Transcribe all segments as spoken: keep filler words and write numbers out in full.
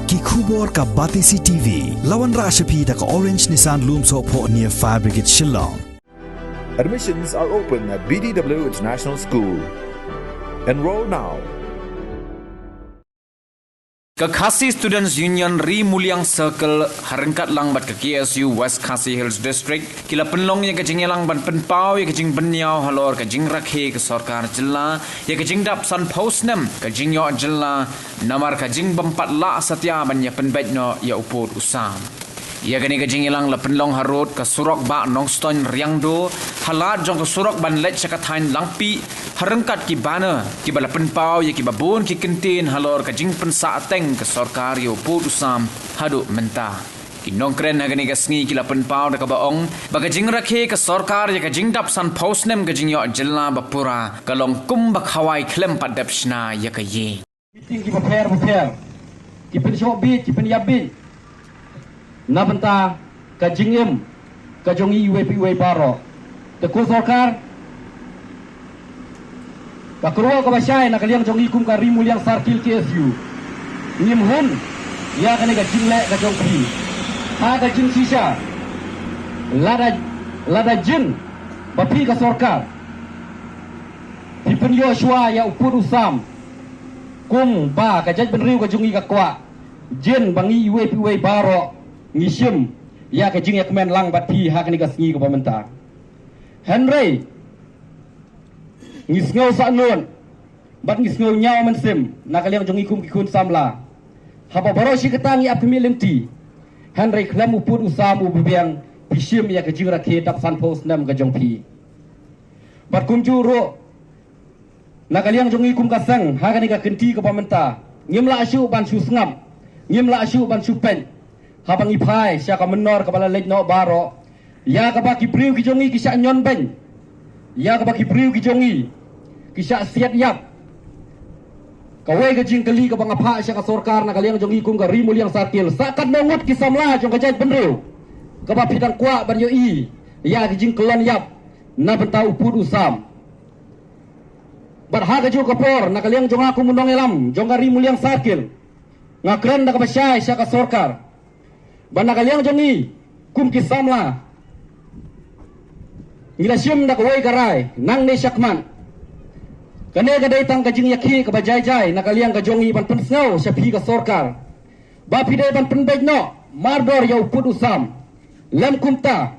Ki khubor ka Batesi T V. La wanrah sha phi da ka Orange Nissan Lumsohphoh near Fire Brigade Shillong. Admissions are open at B D W International School. Enroll now. Ka Khasi Students Union Ri Muliang Circle ha ryngkat lang bad ka K S U West Khasi Hills District ki la pynlong ïa ka jingïalang ban pynpaw ïa ka jingbynñiaw halor ka jingrakhe ka sorkar jylla ïa ka jingdap sanphew snem ka jingïoh jylla namar ka jingbym pat lah satia ban ïa pynbeit noh ïa u pud u sam. Ïa kane ka jingïalang la pynlong harud ka surok bah Nongstoiñ Riangdo, ha lad jong ka surok ban leit sha ka thaiñ Langpih, ha ryngkat ki banner kiba la pynpaw ïa kiba bun ki kyntien halor ka jingpynsah teng ka sorkar ïa u pud u sam haduh mynta. Ki nongkren ha kane ka sngi ki la pynpaw da kaba ong ba ka jingrakhe ka sorkar ïa ka jingdap sanphew snem ka jingïoh jylla ba pura ka long kumba khawai khlem pat dep shna ïa ka ïing. Meeting kiba pher bapher, ki pynshoh bieit, ki pynïap bieit na bynta ka jingim ka jong i iwei pa iwei baroh. Te ko sorkar, ka kyrwoh kaba shai na ka liang jong i kum ka Ri Muliang Circle K S U, ngim hun ïa kane ka jingleh ka jong phi. Ha ka jingshisha, lada lada jin ba phi ka sorkar phi pynïoh shuwa ïa u pud u sam, kumba ka jaitbynriew ka jong i ka kwah, jin ba ngi iwei pa iwei baroh ngi shim ïa ka jingïakmen lang bad phi ha kane ka sngi kaba mynta. Hynrei ngi sngew sahnud bad ngi sngew ñiaw mynsiem na ka liang jong i kum ki khun samla, haba baroh shi katta ngi ap khmih lynti, hynrei khlem u pud u sam uba biang phi shim ïa ka jingrakhe dap sanphew snem ka jong phi. Bad kumjuh ruh na ka liang jong i kum ka seng ha kane ka kynti kaba mynta, ngim lah shuh ban shu sngap, ngim lah shuh ban shu peit haba ngi phai sha ka mynnor kaba la leit noh baroh, ïa kaba ki briew ki jong i ki shah ñion beiñ, ïa kaba ki briew ki jong i ki shah siat ïap. Kawei ka jingkylli kaba nga phah sha ka sorkar na ka liang jong i kum ka Ri Muliang Circle, sa katno ngut ki samla jong ka jaitbynriew kaba phi dang kwah ban ïohi ïa ka jingkyllon ïap na bynta u pud u sam? Bad ha kajuh ka por na ka liang jong nga kum u nongïalam jong ka Ri Muliang Circle, nga kren da kaba shai sha ka sorkar ba na ka liang jong i kum ki samla ngi la shim da kawei ka rai nangne shakhmat. Kane ka dei tang ka jingïakhih kaba jai jai na ka liang ka jong i ban pynsngew sha phi ka sorkar ba phi dei ban pynbeit noh mardor ïa u pud u sam. Lym kumta,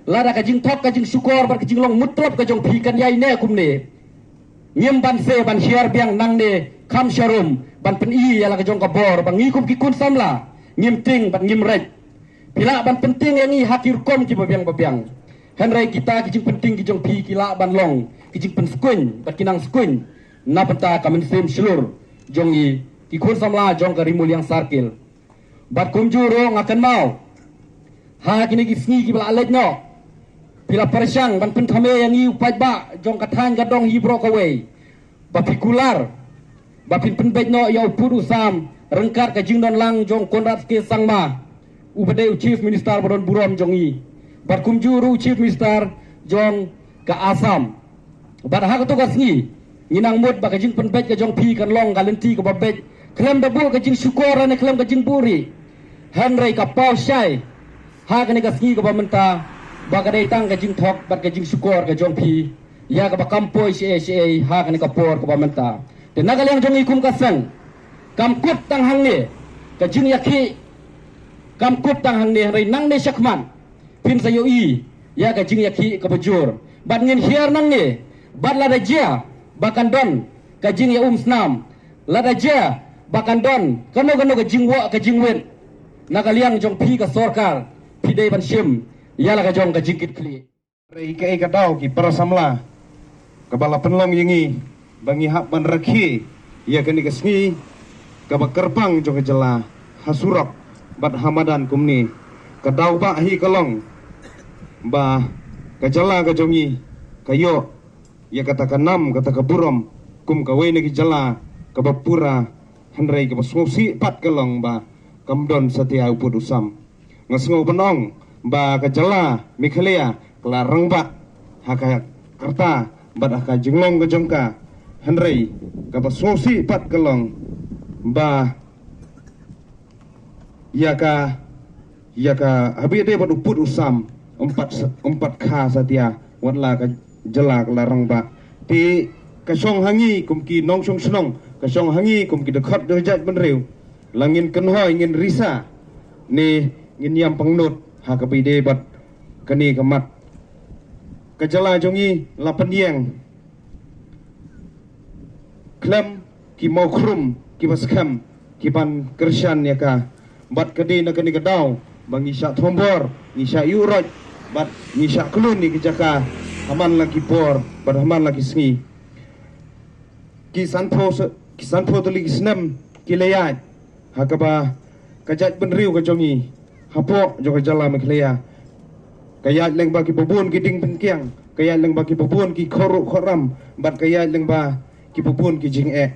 lada ka jingthok ka jingshukor bad ka jinglong mutlop ka jong phi kan ïai ne kumne, ngim banse ban hiar biang nangne kham sharum ban pyni ïa la ka jong ka bor ba ngi kum ki khun samla ngim tieng bad ngim reit. Phi lah ban pyntieng ïa ngi ha ki rukom kiba biang ba biang, hynrei kita ki jingpyntieng ki jong phi ki lah ban long ki jingpynskhem bad ki nang skhem na bynta ka mynsiem shlur jong ngi ki khun samla jong ka Ri Muliang Circle. Bad kumjuh ruh nga kynmaw ha kine ki sngi kiba la leit noh, phi la pyrshang ban pynthame ïa ngi u paidbah jong ka thaiñ ka dong hi baroh kawei ba phi kular ba phin pynbeit noh ïa u pud u sam ryngkat ka jingdon lang jong Conrad K Sangma uba dei u Chief Minister ba don burom jong ngi, bad kumjuh ruh u Chief Minister jong ka Assam. Bad ha kato ka sngi ngi nang mut ba ka jingpynbeit ka jong phi kan long ka lynti kaba beit khlem da buh ka jingshukor ne khlem ka jingbuhrieh. Hynrei ka paw shai ha kane ka sngi kaba mynta ba ka dei tang ka jingthok bad ka jingshukor ka jong phi ïa kaba kam poi shaei shaei ha kane ka por kaba mynta. Te na ka liang jong i kum ka seng, kam kut tang hangne ka jingïakhih, kam kut tang hangne, hynrei nangne shakhmat phin sa ïohi ïa ka jingïakhih kaba jur. Bad ngin hiar nangne, bad lada jia ba kan don ka jingïaumsnam, lada jia ba kan don kano kano ka jingwah ka jingwit na ka liang jong phi ka sorkar, phi dei ban shim ïa la ka jong ka jingkitkhlieh. Hynrei kaei ka daw ki para samla kaba la pynlong ïa ngi ba ngi hap ban rakhe ïa kane ka sngi kaba kyrpang jong ka jylla ha surok bad ha madan kumne? Ka daw bah hi ka long ba ka jylla ka jong ngi ka ïoh ïa kata ka nam kata ka burom kum kawei na ki jylla kaba pura, hynrei kaba sngewsih pat ka long ba kam don satia u pud u sam. Nga sngew ban ong ba ka jylla Meghalaya ka la rangbah ha ka rta bad ha ka jinglong ka jong ka, hynrei kaba sngewsih pat ka long ba Ïa ka, ïa ka haba ïadei bad u pud u sam, ym pat, ym pat kha satia, wat la ka jylla ka la rangbah. Te ka shong ha ngi kum ki nongshong shnong, ka shong ha ngi kum ki dkhot jong ka jaitbynriew, la ngin kynhoi, ngin risa, ne ngin ïam pangnud ha kaba ïadei bad kane ka mat. Ka jylla jong ngi la pynïeng khlem ki mawkhrum kiba skhem, ki ban kyrshan ïa ka. Bad ka dei na kane ka daw ba ngi shah thombor, ngi shah ïuh roit, bad ngi shah khlun ïa ki jaka ha man la ki por bad ha man la ki sngi. Ki sanphew se-, ki sanphew tylli ki snem ki la ïaid ha kaba ka jaitbynriew ka jong ngi hapoh jong ka jylla Meghalaya ka ïaid lyngba kiba bun ki dieng pynkiang, ka ïaid lyngba kiba bun ki khawruh khawram, bad ka ïaid lyngba kiba bun ki jingeh.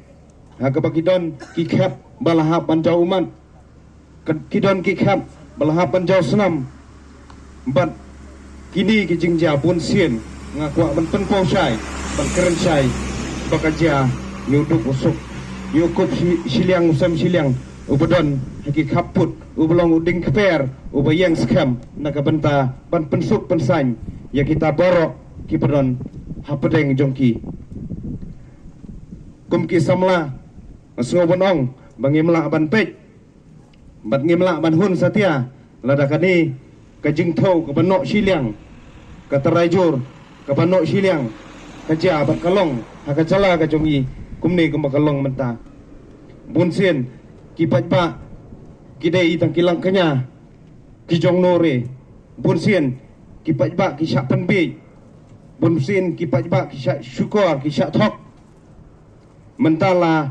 Ha kaba ki don ki khep ba la hap ban jaw ummat, ka, ki don ki khep ba la hap ban jaw snam. Bad kine ki jingjia bun sien nga kwah ban pynpaw shai, ban kren shai ba ka jia ïa u duk u suk, ïa u kup shi-, shiliang u sem shiliang uba don ha ki khappud, uba long u dieng kper uba ïeng skhem na ka bynta ban pynsuk pynsaiñ ïa kita baroh kiba don hapdeng jong ki. Kum ki samla, nga sngew ban ong ba ngim lah ban peit bad ngim lah ban hun satia lada kane ka jingthew kaba noh shiliang, ka trai jur kaba noh shiliang ka jia bad ka long ha ka jylla ka jong ngi kumne kumba ka long mynta. Bun sien ki paidbah ki dei tang ki langkñia, ki jong nore. Bun sien ki paidbah ki shah pynbiej. Bun sien ki paidbah ki shah shukor, ki shah thok. Mynta la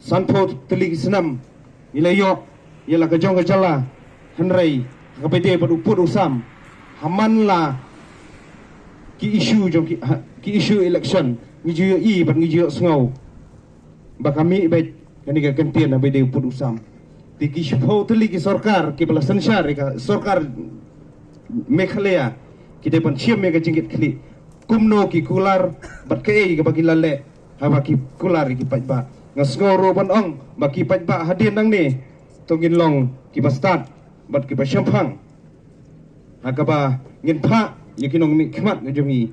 sanphew tylli ki snem ngi la ïoh ïa la ka jong ka jylla, hynrei ha kaba ïadei bad u pud u sam, ha man la ki issue jong ki, ha, ki issue election, ngi ju ïohi bad ngi ju ïohsngew ba ka mih beit kane ka kyntien ha kaba ïadei u pud u sam. Te ki shiphew tylli ki sorkar kiba la synshar ïa ka sorkar Meghalaya ki dei ban shim ïa ka jingkitkhlieh kumno ki kular bad kaei kaba ki la leh haba ki kular ïa ki paidbah. Nga sngew ruh ban ong ba ki paidbah hadien nangne to ngin long kiba stad bad kiba shemphang ha kaba ngin phah ïa ki nongmihkhmat ka jong ngi.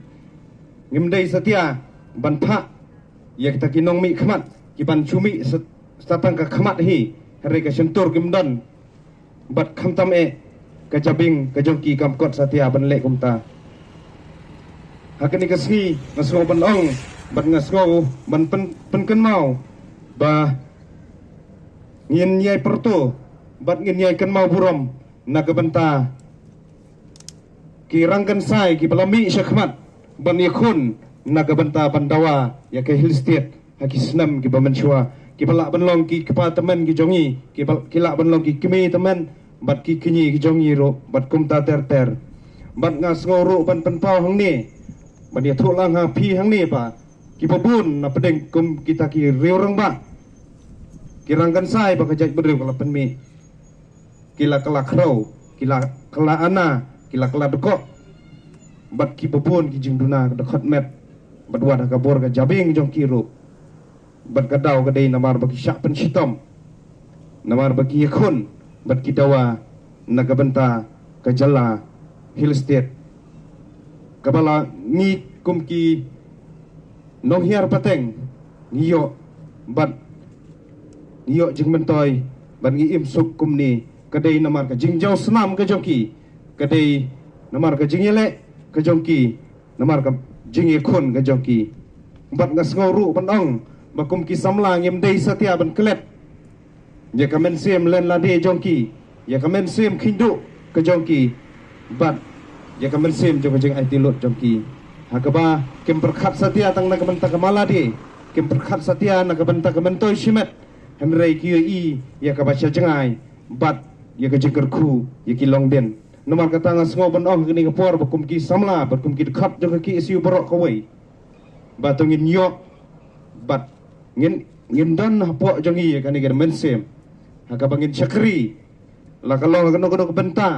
Ngim dei satia ban phah ïa kita ki nongmihkhmat ki ban shu mih sa, sa tang ka khmat hi, hynrei ka shyntur kim don. Bad khamtam eh ka jabieng ka jong ki kam kot satia ban leh kumta. Ha kane ka sngi nga sngew ban ong bad nga sngew ban pyn, pynkynmaw ba ngin ïai pyrto bad ngin ïai kynmaw burom na ka bynta ki rangkynsai kiba la mih shakhmat ban ïakhun na ka bynta ban dawa ïa ka Hill State ha ki snem kiba mynshuwa, kiba lah ban long ki kpa tymmen ki jong ngi, kiba, ki lah ban long ki kmie tymmen bad ki kñi ki jong ngi ruh bad kumta ter ter. Bad nga sngew ruh ban pynpaw hangne ban ïathuh lang ha phi hangne ba kiba bun na pdeng kum kita ki riew rangbah, ki rangkynsai ba ka jaitbynriew ka la pynmih, ki la kylla khrew, ki la kylla ana, ki la kylla dkoh. Bad kiba bun ki jingduna ka dkhot met bad wat ha ka bor ka jabieng jong ki ruh. Bad ka daw ka dei namar ba ki shah pynshitom, namar ba ki ïakhun bad ki dawa na ka bynta ka jylla Hill State kaba la ngi kum ki nonghiar pateng ngi ïoh bad ngi ïoh jingmyntoi bad ngi im suk kumne. Ka dei namar ka jingjaw snam ka jong ki, ka dei namar ka jingïaleh ka jong ki, namar ka jingïakhun ka jong ki. Bad nga sngew ruh ban ong ba kum ki samla ngim dei satia ban klet ïa ka mynsiem len lade jong ki, ïa ka mynsiem khynduh ka jong ki, bad ïa ka mynsiem jong ka jingaiti lut jong ki. Ha kaba kim pyrkhat satia tang na ka bynta ka man lade, kim pyrkhat satia na ka bynta ka myntoi shimet, hynrei ki ïohi ïa kaba sha jngai bad ïa ka jingkyrkhu ïa ki longdien. Namar kata nga sngew ban ong ha kane ka por ba kum ki samla bad kum ki dkhot jong ka K S U baroh kawei, ba to ngin ïoh bad ngin, ngin don hapoh jong ngi ïa kane ka mynsiem ha kaba ngin shakri, la ka long ha kano kano ka bynta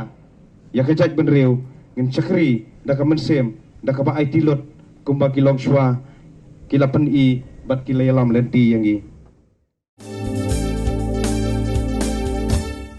ïa ka jaitbynriew, ngin shakri da ka mynsiem, da kaba aiti lut kumba ki longshuwa ki la pyni bad ki la ïalam lynti ïa ngi.